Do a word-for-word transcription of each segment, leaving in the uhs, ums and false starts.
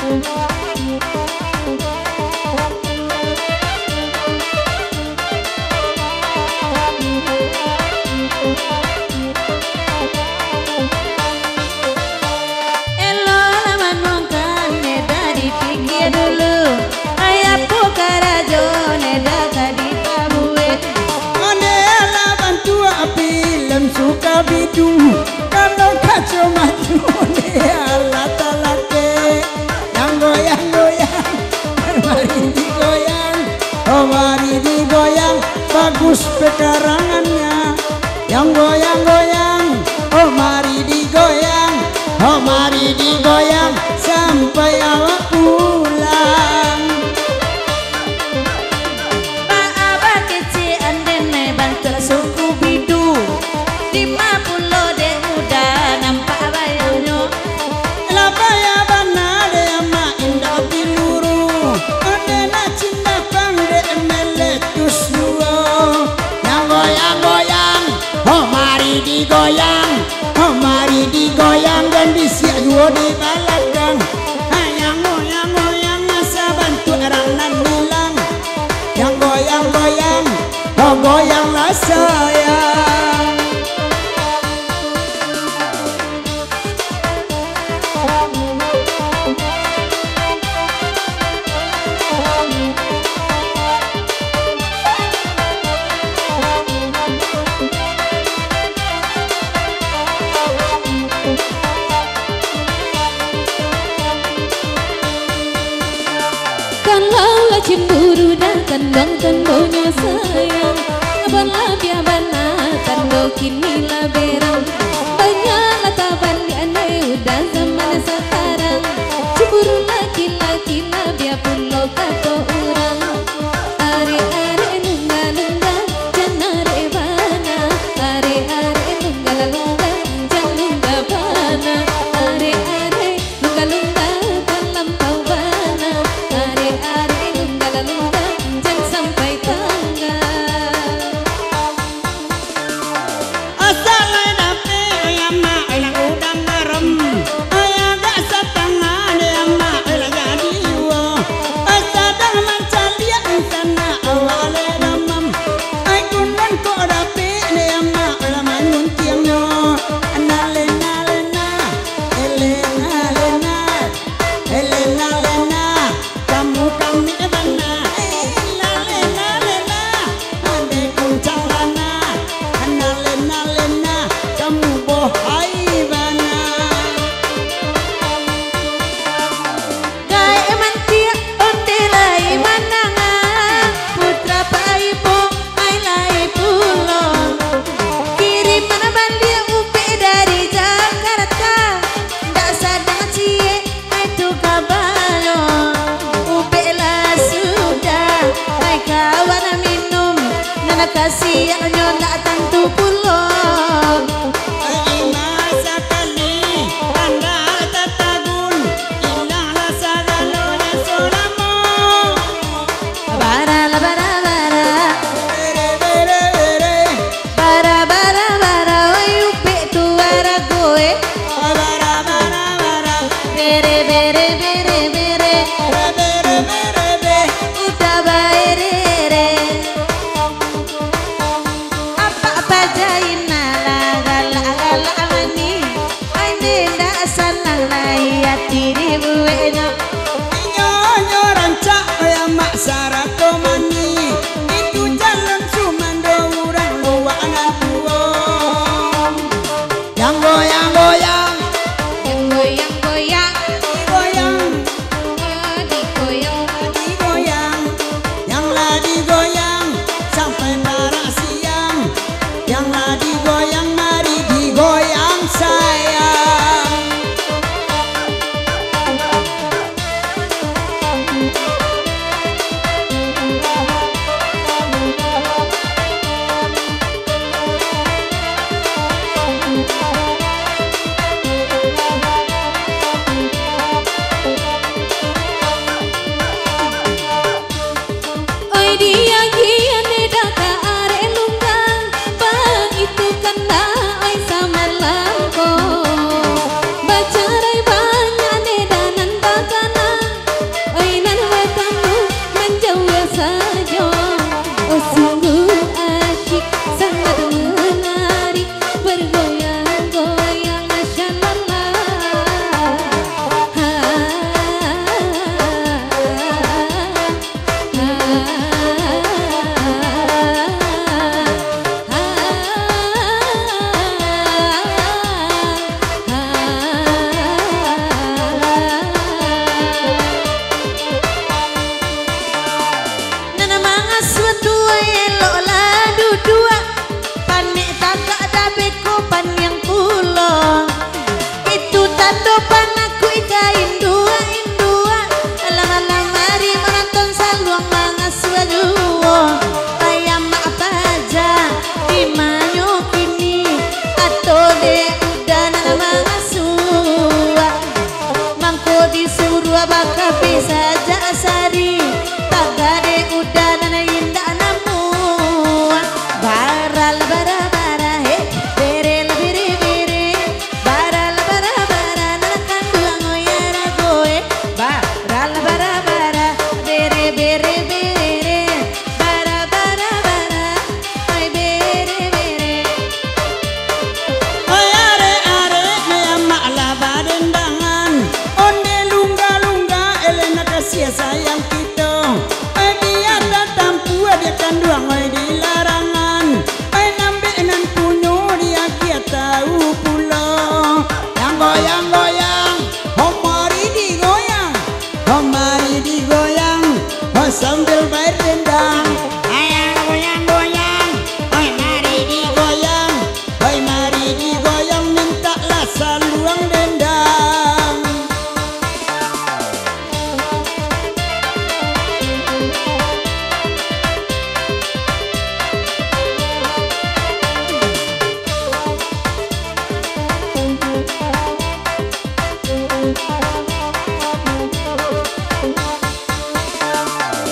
Eloklah manuangkan, ndak dipikia dulu. Ai apo karajo, ndak ka dipabuek. Ondeh alah bantuak filem suka bidu. Kalau kaco mato ondeh alah talakek. Yang goyang-goyang, mari digoyang. Oh, mari digoyang, bagus pekarangannyo. Yang goyang-goyang, oh, mari digoyang. Oh, mari digoyang, sampai awak pulang. Baa bakecek andeh nai bantuak suku bidu. Dima pulo dek muda nampak bayangnyo. Lah baya bana dek amak indak biluru. Ondeh nak cindapang dek meletus juo. Yang goyang-goyang, oh, mari digoyang. Oh, mari digoyang, dan bisiak juo di balakang. Yang goyang-goyang, asa bantuak urang nan ilang. Yang goyang-goyang, oh, goyanglah sayang. Kalau lah cemburu, dah kanduang tandonyo sayang. Abang lah biak bana, tando kini lah berang. Banyak lah tabaliak andai udah zaman sakarang. Cemburu laki-laki lah biak pulo kato urang. Arek-arek nungga-nungga, jan arek bana. Arek-arek nungga-nungga, jan nungga bana. Arek-arek lumba-lumba talampau bana, arek-arek lumba-lumba jan sampai tangga. Asa lai dapek, ai amak, ai lah udan garam, ai agak satangah dek amak, ai lah jadi juo. Asa dah mancaliak sanak awak lai damam, ai kundan kok dapek dek amak, ai lah manyuntiangnyo. Nalena-lena. Elena, lena, elena, lena, kamu kami bana. Elena, lena, lena, ade kuncang bana. Ana, lena, lena, kamu bohai bana. Gaek mantiak, onde lai mandanga, putra paipo, ai lai pulo. Kiriman baliak upek dari Jakarta, ndak sadang ciek, ai tu kabanyo. Upek lah sudah, ai kawan minum, nan kasiaknyo ndak tantu pulo. Ima sakali, anda tatagun, ilanglah sagalonyo salamo. Bara lah, bara, bara. Bere, bere, bere. Bara, bara, bara, oi, upek tu bara goe. Bara, bara, bara. Bere, bere, bere, bere. Bere, bere, bere. Uda baerere. Apak paja Bakape sajak sari, tagade udah nan indak namuah. Baral bara-bara, he, berel biri-biri. Baral bara-bara, nan kanduang oi arago, he. Baral bara-bara, bere-bere-bere. Bara-bara-bara, oi bere-bere. Oi arek-arek, me amak lah badendangan. Onde lungga-lungga, elena kasiah sayang kito. Oi biak tatampuah, diak kanduang oi di larangan. Oi nambek nan punyo, diagiah tau pulo. Yang goyang-goyang, ho mari digoyang. Ho mari digoyang, ho sambil bair dendang. Ayang goyang-goyang, hoi mari digoyang, hoi mari digoyang, mintaklah saluang dendang.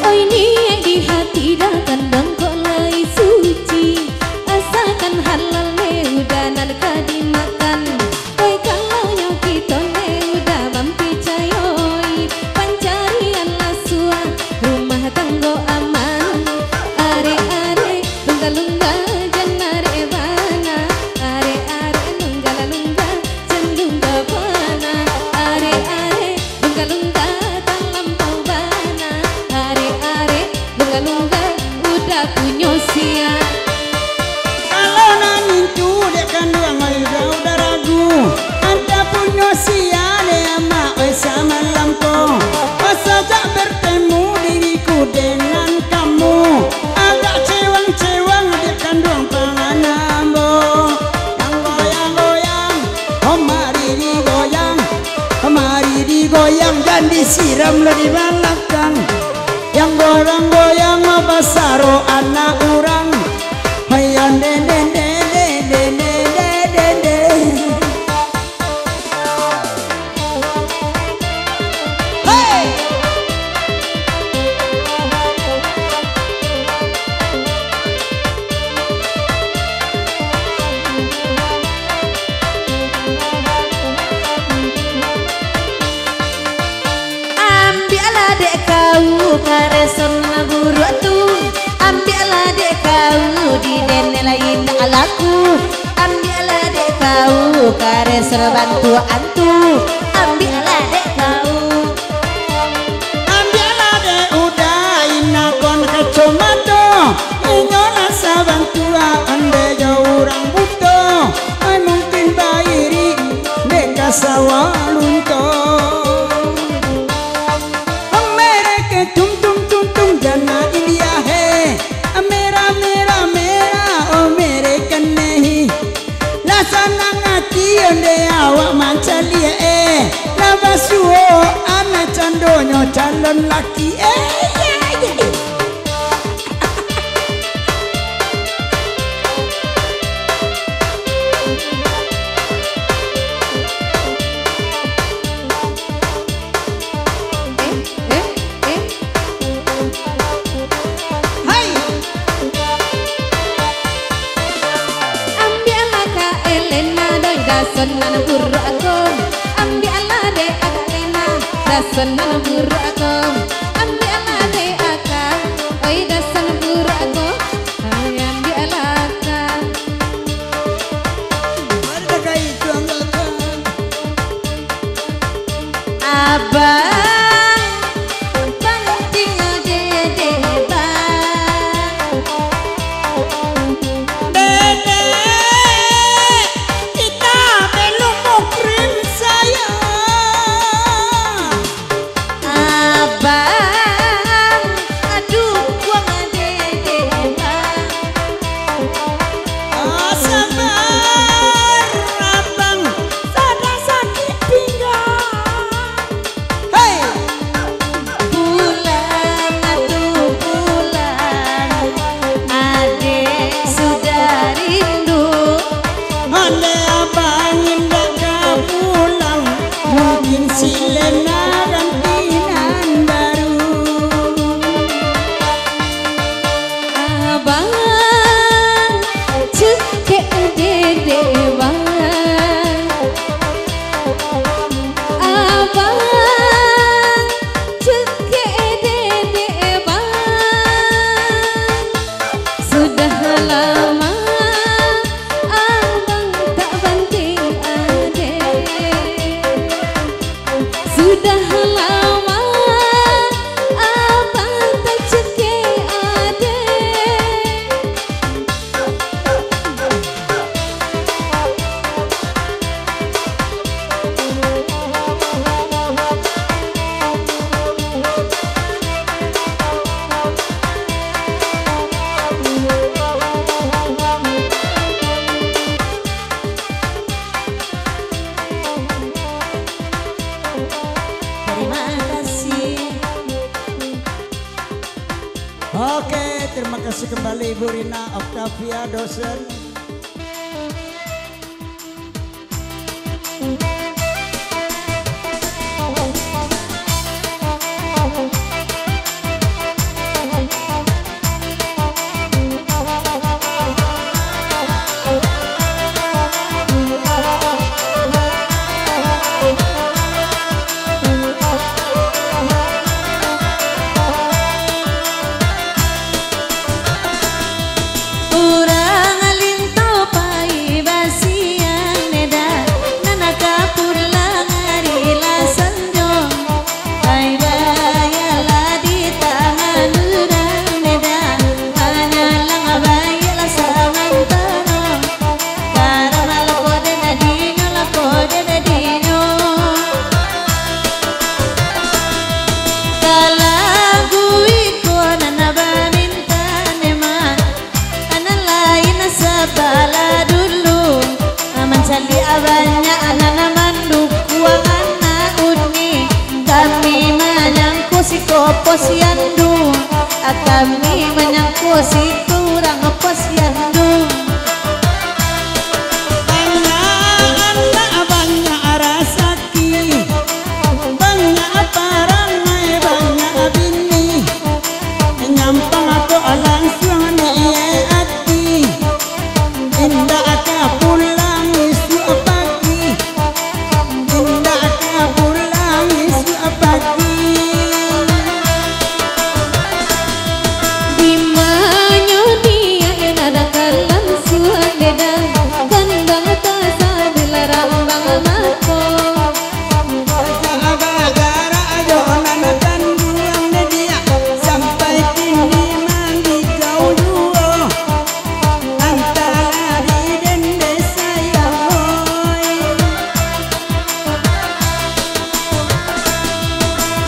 Oi niaik di hati, dah kandang kok lai suci, asakan halal ne udah nan ka dimakan. Oi kalau nyo kito ne udah mampicayoi, pancarian lah suah, rumah tanggo aman. Arek-arek, lungga-lungga, jan arek bana. Arek-arek, lungga lah lungga, jan lungga bana. Arek-arek, lungga-lungga, talampau bana. Arek-arek, lungga-lungga, udah punyo sia. Kalau nan itu dek kanduang, oi udah, udah ragu. Antah punyo sia dek amak, oi samalam ko. Pas sajak bertemu diriku dengan kamu, agak cewang-cewang dek kanduang pangan ambo. Yang goyang-goyang, ho mari digoyang, ho mari digoyang, jan disiram lah di balakang. Yang goyang-goyang, mabasaro anak urang. Hai, den, den, den. Hei! Ambiaklah dek kau kareso nan buruak tu, ambiaklah dek kau di den lai indak laku, ambiaklah dek kau kareso bantuak tu, ambiaklah dek kau. Ambiaklah dek Uda inakon kacomato, inyo lah sabantuak ondeh jo urang buto, ai mungkin bairik dek ka sawah lunto. Mereka tung tung tung tung jana India he, merah merah merah, oh mereka nehi. Lah sanang ati ondeh awak mancaliak, eh. Lah basuo anak candonyo calon laki, eh. Eh, eh, eh. Hai. Ambiaklah Kak Elena, doi dason nan buruak ko. Ambiaklah dek Kak Elena, dason nan buruak ko. Ambiaklah dek Aka, oi dason buruak ko. Hai, ambiaklah Aka. Mari dah kai tuang Aka. Abang, pantingnyo dede, Bang. Dede, kita belum muhrim, sayang. Abang. Oke, terima kasih kembali Ibu Rina Octavia, dosen. Urang Lintau pai basiang neda, nan ka pulang ari lah sanjo. Ai bayalah ditahan urang neda, hanyalah baiaklah samantaro. Karamalah ko den dinyo, lah ko den dinyo. Kalagu iko nan bamintan, Mak. Nan lain sabalah dulu. Mancaliak banyak nan mandukuang anak uni. Kami manyangko siko posyandu. Kami manyangko situ urang posyandu. Banyak anak, banyak rasaki. Banyak parangai, banyak bini. Nyampang ko langsuang di ati. Indak ka pulang isuak pagi. Indak ka pulang isuak pagi. Dimanyo diak nan ka langsuang deda, kandang tasambil rambang mako. Bagarak jo nan tanduang diak, sampai kini mandi jauah juo. Antara di dende sayang, oi.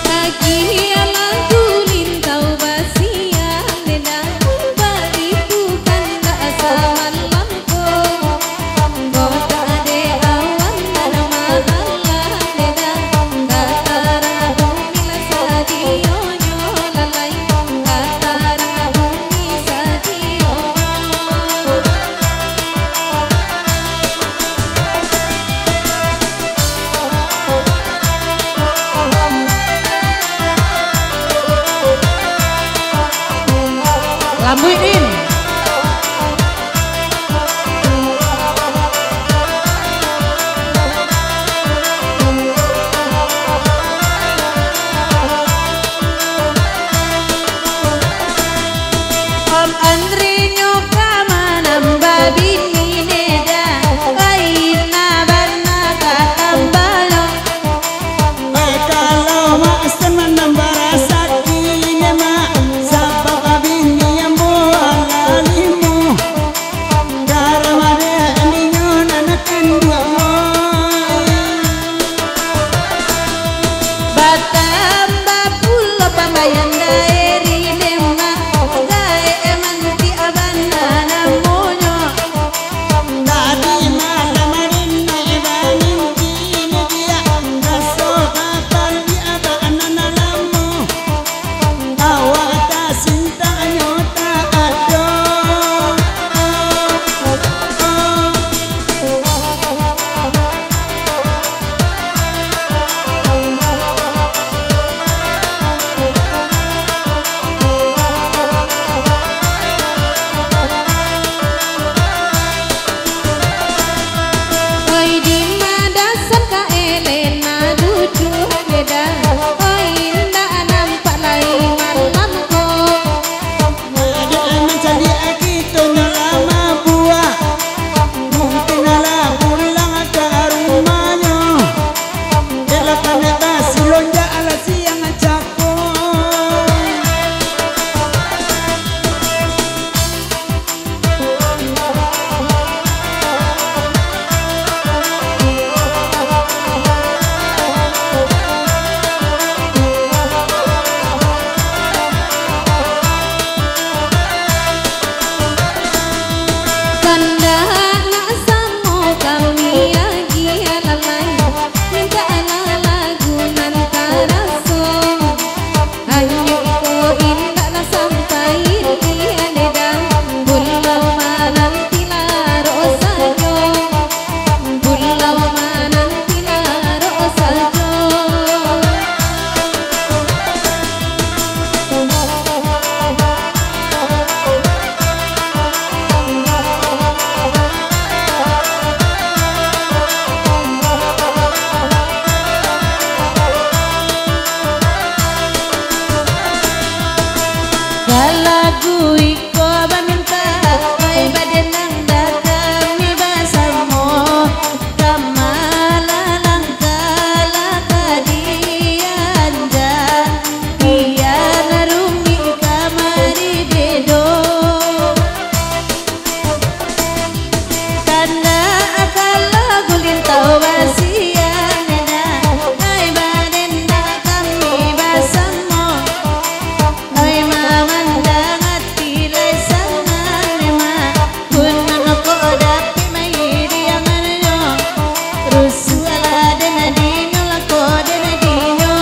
Agiah lagu Lintau basiang neda, baripukan dak samalam ko. Kota dek awan nan mahalang neda, katara bumi lah sadionyo lalai, katara bumi sadionyo. Lambuik, Din. Om Andri nyo ka manambah bini neda, lain bana ka tambahnyo. Eh, kalau Mak Sen manambah rasaki ne, Mak, sabab bini ambo Iko bamintak, oi, badenang dah kami basamo, ka malalangka lah ka dianjak, kian rumik kamari bedo. Kandak kalo gulintau basiang, dah, ai, badenang kami basamo. Oi, mamandang ati lai sanang memang, kunun kok dapek mairiang nyo, rusuah lah den dino, lako den dino.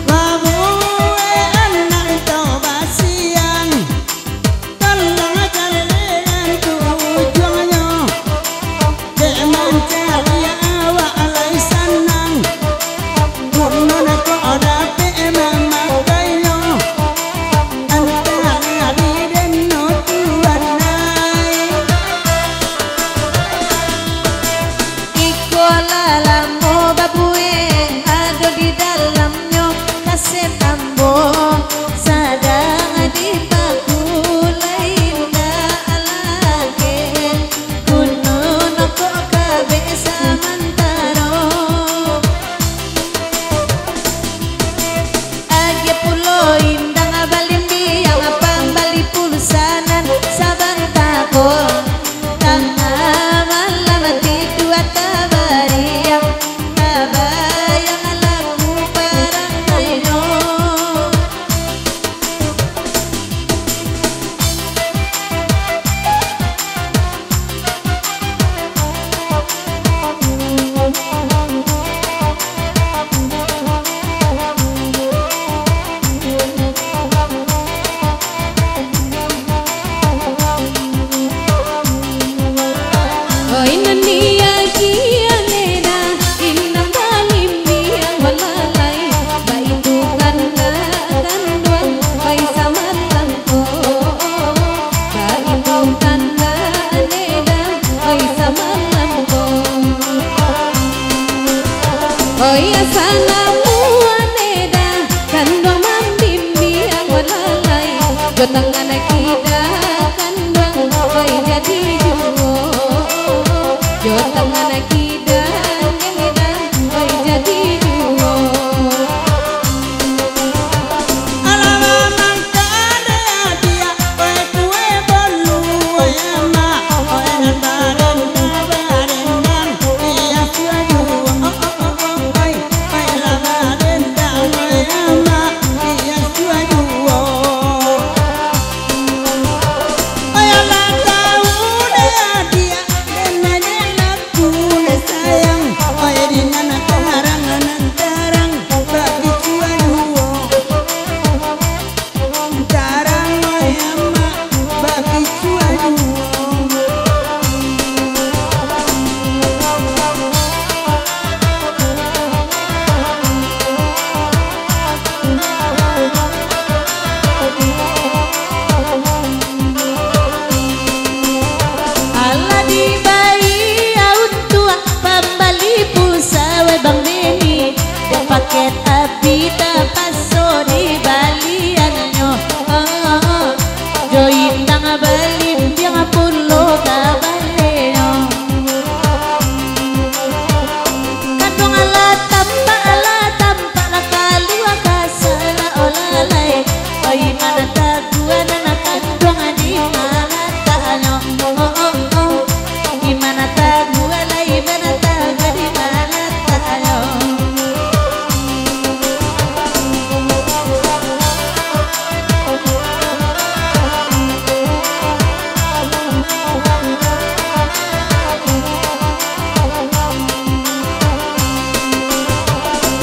Babuek anak tau basiang, Talang kalerean tujuangnyo, dek mancari awak lai sanang. Kunun kok dapek mamakainyo, antah ari den no tuan ai. Iko lah lamo babuek, ado di dalamnyo kaset ambo, sadang dipakulai indak lagi, kunun kok kabek samantaro. Agiah pulo indang balimbiang, pambali pulsa nan sabanta ko. Tangah malam tidua tabariang, tabayang laku parangainyo. Oi, nan diagiah neda, inang balimbiang balalai, baitu kandak kanduang, oi, samalam ko. Baitu kandak neda, oi, samalam ko. Oi, asa namuah neda, kanduang mambimbiang balalai, jo tangan kida kanduang, oi, jadi juo. Jo tangan kida neda, oi, jadi juo. Alah, mamangka dek adiak, oi, kue bolu, oi, amak, oi, nan barendang, barendang, iyo suah juo, oh, oh, oh, oh, oi, oi, lah barendang, oi, amak, iyo suah juo. Oi, alah tau dek adiak, den naiak laku, dek sayang, oi, di nan tarang, nan tarang, bakicuah juo. Tarang, oi, amak, bakicuah juo. Alah dibayia untuak pambali pulsa, weh Bang Beni, dek paket api tapaso dibaliannyo. Oh, oh, oh. Jo indang balimbiang pulo kabalenyo. Kanduang lah tampak, lah tampak, lah kalua ka sala olalai. Oi, mana taguah nan kanduang di malataknyo. Oh, oh, oh. Di mana taguah lai, mana taguah di malataknyo.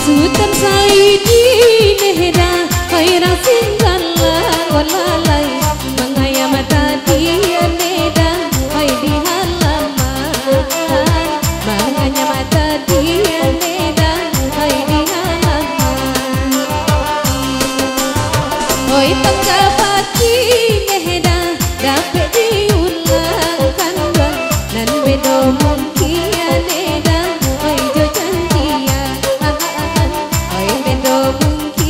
Sutan Saidi neda, hai rasing galang walalai, mangayam tadi neda, hai di halaman, mangayam tadi neda, hai di halaman. Oi, tangka paki neda, dapek diulang kanduang, nan bedo mungkin neda, oi, jo janjian. Oi, bedo mungkin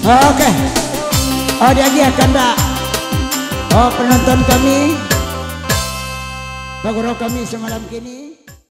Oke. Oh, diagiah kandak. Oh, penonton kami, pagurau kami samalam kini.